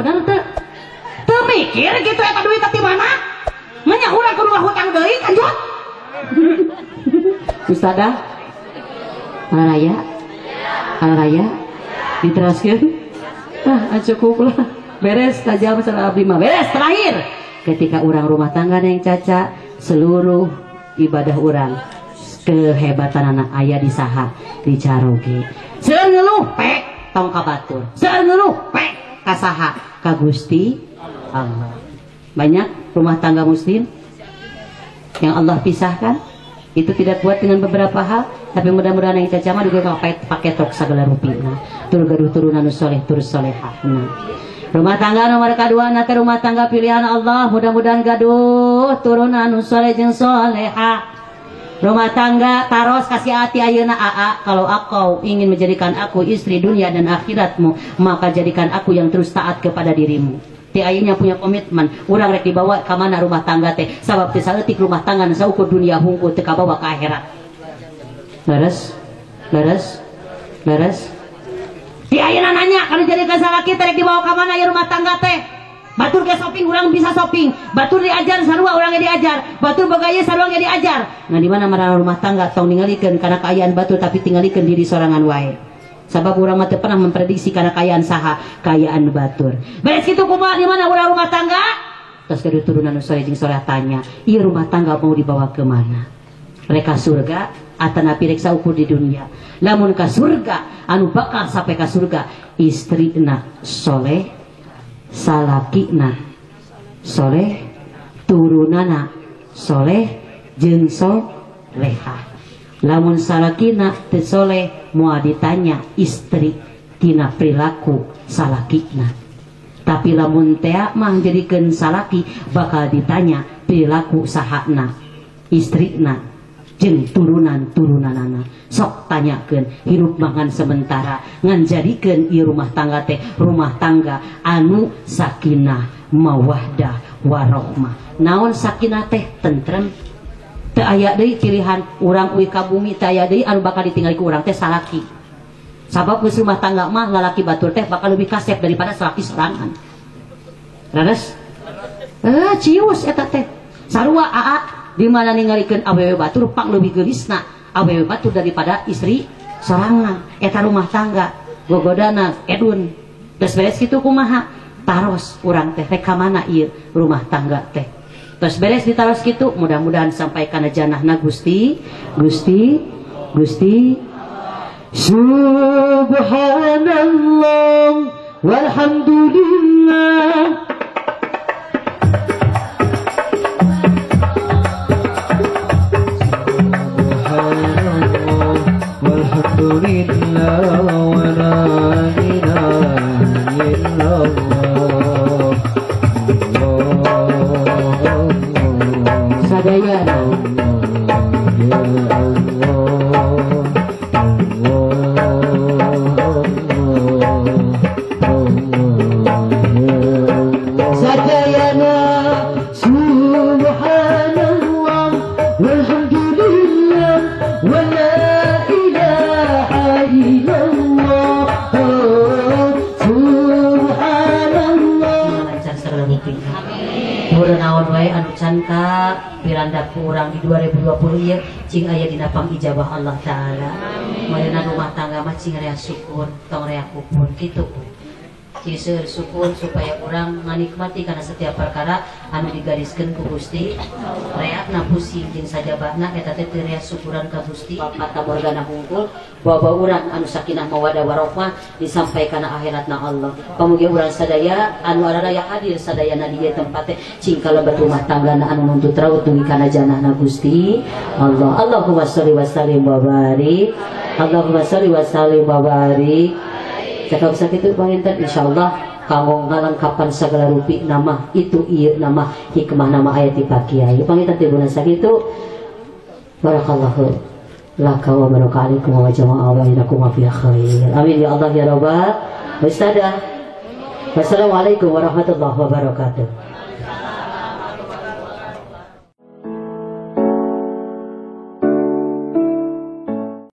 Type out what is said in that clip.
Bener teu? Teu mikir gitu eta duit ti mana? Manya urang kudu hutang deui kanjut. Ustazah? Raya? Raya? Diteraskeun? Ah, cukup lah. Beres tajam salah abdi mah. Beres terakhir. Ketika urang rumah tangga yang Caca, seluruh ibadah urang kehebatan anak ayah di saha di caroge. Seueur ngeluh pek tong ka batur. Seueur ngeluh pek ka saha? Ka Gusti Allah. Banyak rumah tangga muslim yang Allah pisahkan itu tidak kuat dengan beberapa hal, tapi mudah-mudahan yang Caca mah juga pakai tok segala rupina. Tur gaduh turunan soleh tur solehah. Rumah tangga nomor kedua nate rumah tangga pilihan Allah, mudah-mudahan gaduh turunan soleh jeung solehah. Rumah tangga taros kasih hati ayeuna aa, kalau aku ingin menjadikan aku istri dunia dan akhiratmu, maka jadikan aku yang terus taat kepada dirimu. Ti ayeuna punya komitmen, urang rek dibawa ka mana rumah tangga teh, sabab teh saeutik rumah tangga nu saukur dunia hungkul teu kabawa ka akhirat. Leres? Leres? Leres? Ti ayeuna nanya kalau jadikan salaki teh rek dibawa ka mana ya rumah tangga teh? Batur ke shopping urang bisa shopping, batur diajar sarua urang ge diajar, batur boga ieu sarua ge diajar. Nah di mana mana rumah tangga tong ningalikeun kana kaayaan batur tapi tingalikeun diri sorangan wae. Sabab urang mah teu pernah memprediksi kana kaayaan saha, kaayaan batur. Beres kitu kumaha di mana urang rumah tangga? Tos gaduh turunan nu soleh jeung soleh tanya, ieu rumah tangga mau dibawa ke mana? Rek ka surga atanapi rek saukur di dunia. Lamun ka surga anu bakal sampai ka surga istrina soleh, salakina soleh, turunana soleh jeung soleha. Lamun salakina teu soleh moal ditanya istri tina perilaku salakina. Tapi lamun tea mah jadikeun salaki bakal ditanya perilaku sahana, istrina jeung turunan-turunanana. Sok tanyakeun hirup mangan sementara ngan jadikeun ieu rumah tangga teh rumah tangga anu sakinah mawaddah warahmah. Naon sakinah teh? Tentrem. Teu aya deui cirihan urang uih ka bumi, teu aya deui anu bakal ditinggali ku urang teh salaki. Sabab geus rumah tangga mah lalaki batur teh bakal lebih kasep daripada salaki sorangan. Leres? Cius eta teh. Sarua aa di mana ningalikeun awewe batur pang leuwih geulisna awewe batur daripada istri sorangan. Eta rumah tangga gogodana edun. Geus beres kitu kumaha? Taros urang teh rek ka mana ieu rumah tangga teh. Terus beres ditaros kitu, mudah-mudahan sampai kana janahna Gusti, Gusti, Gusti. Subhanallah walhamdulillah. Subhanallah walhamdulillah wa la ilaha illallah. Sadaya sadayana subhanallah walhamdulillah wa la ilaha illallah subhanallah. Lancar segala rupi. Amin. Naon wae anu can ka piranda ku urang di 2020 ieu cing aya dina pangijabah Allah taala. Mareuna rumah tangga mah cing rea syukur tong rea kupur kitu. Cing seueur syukur supaya urang nganikmati kana setiap perkara anu digariskeun ku Gusti. Reakna pusing jeung sajabana eta teh teu rea syukuran ka Gusti. Fata Morgana hungkul bawa urang anu sakinah mawaddah warahmah disampai kana akhiratna Allah. Pamugi urang sadaya anu araraya hadir sadayana di ieu tempat teh cing kalebet rumah tanggana anu nuntut raut dugi kana janahna Gusti Allah. Allahumma sholli wa sallim wa barik. Allahumma sholli wa sallim wa barik. Cakap sakitu panginten insyaallah kanggo ngalengkapan segala rupi nama itu ieu nama hikmah nama ayat di Pak Kiai. Panginten teh guna sakitu. Barakallahu laka wa baraka alaikum wa jama'a wa bainakum fi khair. Amin ya Allah ya rabbal. Ustazah. Wassalamualaikum warahmatullahi wabarakatuh.